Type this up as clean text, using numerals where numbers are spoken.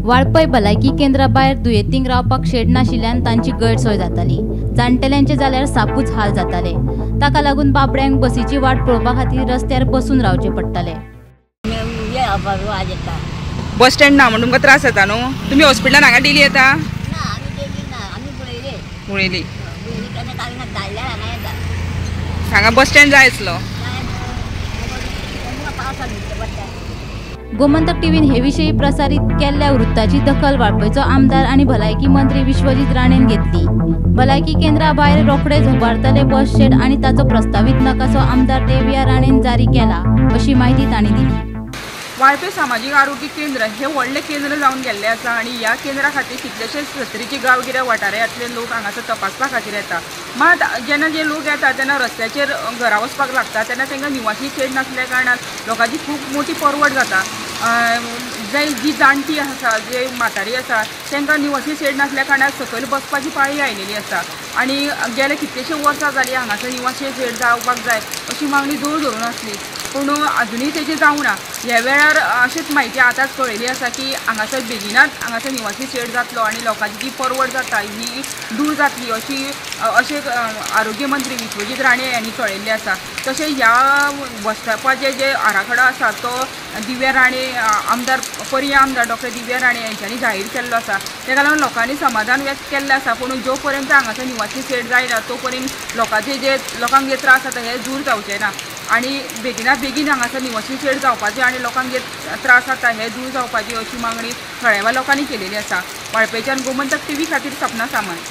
वाळपय भलायकी केंद्रा भायर दुयेंतींक रावपाक शेड नाशिल्ल्यान तांची गैरसोय जाताली. जाणटेल्यांचे जाल्यार सापूच हाल जाताले. ताका लागून बाबड्यांक बसीची वाट पळोवपा खातीर रस्त्यार बसून रावचें पडटालें. बस स्टँड ना म्हणून तुमकां त्रास जाता न्हू? तुमी हॉस्पिटलान हांगा डेली येता? मुळेली हांगा बस स्टँड जाय आसलो. गोमंतक टीव्हीन हे विशीं प्रसारीत केल्ल्या वृत्ताची दखल वाळपयचो आमदार आनी भलायकी मंत्री विश्वजीत राणेन घेतली. भलायकी केंद्रा भायर रोखडेच उबारतले बस शेड आनी ताचो प्रस्तावीत नकासो आमदार देविया राणेन जारी केला अशी माहिती तांणी दिली. वाळपय सामाजीक आरोग्य केंद्र हे व्हडलें केंद्र जावन गेल्लें आसा आनी ह्या केंद्रा खातीर कितलेशेच सत्तरीचे गांवगिऱ्या वाठारांतले लोक हांगासर तपासपा खातीर येता. मात जेन्ना जे लोक येता तेन्ना रस्त्याचेर घरा वचपाक लागता तेन्ना तांकां निवासी शेड नासल्या कारणान लोकांची खूब मोठी परवड जाता. जे जी जाणटी आसा, जे म्हातारी आसा तांकां निवासी शेड नासल्या कारणान सकयल बसपाची पाळी आयलेली आसा आनी गेले कितलेशे वर्सां जालीं हांगासर निवासी शेड जावपाक जाय अशी मागणी जोर धरून आसली, पूण अजुनूय तेजें जावना. ह्या वेळार अशीच म्हायती आतांच कळयली आसा की हांगासर बेगिनात हांगासर निवासी शेड जातलो आनी लोकांची जी परवड जाता ही दूर जातली अशी अशें आरोग्य मंत्री विश्वजीत राणे हांणी कळयल्लें आसा. तशें ह्या बस स्टॉपाचे जे आराखडो आसा तो दिव्या राणे आमदार, पर्या आमदार डॉक्टर दिव्या राणे हांच्यांनी जाहीर केल्लो आसा. ताका लागून लोकांनी समाधान व्यक्त केल्लें आसा, पूण जो पर्यंत हांगासर निवासी शेड जायना तो पर्यंत लोकांचे जे लोकांक जे त्रास जाता हे दूर जावचे ना आनी बेगिना बेगीन हांगासर निवासी शेड जावपाचे आनी लोकांक जे त्रास जाता हे दूर जावपाची अशी मागणी थळाव्या लोकांनी केलेली आसा. वाळपयच्यान गोमंतक टीव्ही खातीर सपना सामंत.